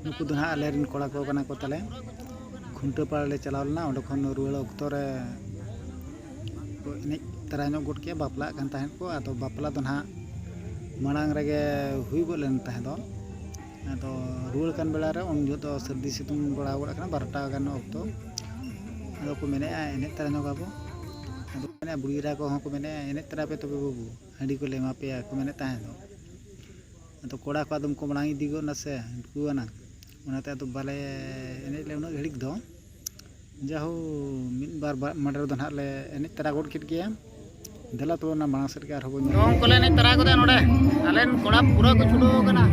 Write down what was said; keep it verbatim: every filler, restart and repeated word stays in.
ᱱᱩᱠᱩ ᱫᱚ ᱱᱟᱦᱟᱜ ᱟᱞᱮ ᱨᱮᱱ ᱠᱚᱲᱟ ᱠᱚ ᱠᱟᱱᱟ ᱠᱚ ᱛᱟᱞᱮ᱾ ᱠᱷᱩᱱᱴᱟᱹᱣ ᱯᱟᱲᱟ ᱞᱮ ᱪᱟᱞᱟᱣ ᱞᱮᱱᱟ, ᱚᱸᱰᱮ ᱠᱷᱚᱱ ᱨᱩᱣᱟᱹᱲ ᱚᱠᱛᱚ ᱨᱮ ᱠᱚ ᱮᱱᱮᱡ ᱛᱟᱨᱟ ᱧᱚᱜ ᱜᱚᱫ ᱠᱮᱜᱼᱟ, ᱵᱟᱯᱞᱟᱜ ᱠᱟᱱ ᱛᱟᱦᱮᱸᱫ ᱠᱚ᱾ ᱟᱫᱚ ᱵᱟᱯᱞᱟ ᱫᱚ ᱱᱟᱦᱟᱜ ᱢᱟᱲᱟᱝ ᱨᱮᱜᱮ ᱦᱩᱭ ᱜᱚᱫ ᱞᱮᱱ ᱛᱟᱦᱮᱸ ᱫᱚ᱾ ᱟᱫᱚ ᱨᱩᱣᱟᱹᱲ ᱠᱟᱱ ᱵᱮᱲᱟ ᱨᱮ ᱩᱱ ᱡᱚᱦᱚᱜ ᱫᱚ ᱥᱟᱹᱨᱫᱤ ᱥᱤᱛᱩᱝ ᱵᱟᱲᱟ ᱜᱚᱫ ᱟᱠᱟᱱᱟ, ᱵᱟᱨᱚᱴᱟ ᱜᱟᱱ ᱚᱠᱛᱚ᱾ ᱟᱫᱚ ᱠᱚ ᱢᱮᱱᱮᱫᱼᱟ, "ᱮᱱᱮᱡ ᱛᱟᱨᱟ ᱧᱚᱜ ᱟᱵᱚ?" ᱟᱫᱚ ᱠᱚ ᱢᱮᱱᱮᱫᱼᱟ, ᱵᱩᱲᱦᱤ ᱮᱨᱟ ᱠᱚᱦᱚᱸ ᱠᱚ ᱢᱮᱱᱮᱫᱼᱟ, "ᱮᱱᱮᱡ ᱛᱟᱨᱟ ᱯᱮ ᱛᱚᱵᱮ ᱵᱟᱹᱵᱩ, ᱦᱟᱺᱰᱤ ᱠᱚᱞᱮ ᱮᱢᱟ ᱯᱮᱭᱟ," ᱠᱚ ᱢᱮᱱᱮᱫ ᱛᱟᱦᱮᱸ ᱫᱚ᱾ ᱟᱫᱚ ᱠᱚᱲᱟ ᱠᱚ ᱟᱫᱚᱢ ᱠᱚ ᱢᱟᱲᱟᱝ ᱤᱫᱤ ᱜᱚᱫ ᱱᱟ ᱥᱮ, ᱩᱱᱠᱩ ᱟᱱᱟᱝ, ᱚᱱᱟᱛᱮ ᱟᱫᱚ ᱵᱟᱞᱮ ᱮᱱᱮᱡ ᱞᱮ ᱩᱱᱟᱹᱜ ᱜᱷᱟᱹᱲᱤᱡ ᱫᱚ᱾ ᱡᱟᱦᱳ, ᱢᱤᱫ ᱵᱟᱨ ᱵᱟ-, ᱢᱟᱰᱮᱨ ᱫᱚ ᱱᱟᱦᱟᱜ ᱞᱮ ᱮᱱᱮᱡ ᱛᱟᱨᱟ ᱜᱚᱫ ᱠᱮᱫ ᱜᱮᱭᱟ᱾ ᱫᱮᱞᱟ ᱛᱚᱵᱮ ᱚᱱᱟ ᱢᱟᱲᱟᱝ ᱥᱮᱫ ᱜᱮ ᱟᱨᱦᱚᱸ ᱵᱚᱱ ᱧᱮᱞ᱾ ᱫᱚᱝ ᱠᱚᱞᱮ ᱮᱱᱮᱡ ᱛᱟᱨᱟ ᱜᱚᱫᱟ ᱱᱚᱰᱮ᱾ ᱟᱞᱮ ᱨᱮᱱ ᱠᱚᱲᱟ ᱯᱩᱨᱟᱹ ᱠᱚ ᱪᱷᱩᱴᱟᱹᱣ ᱟᱠᱟᱱᱟ᱾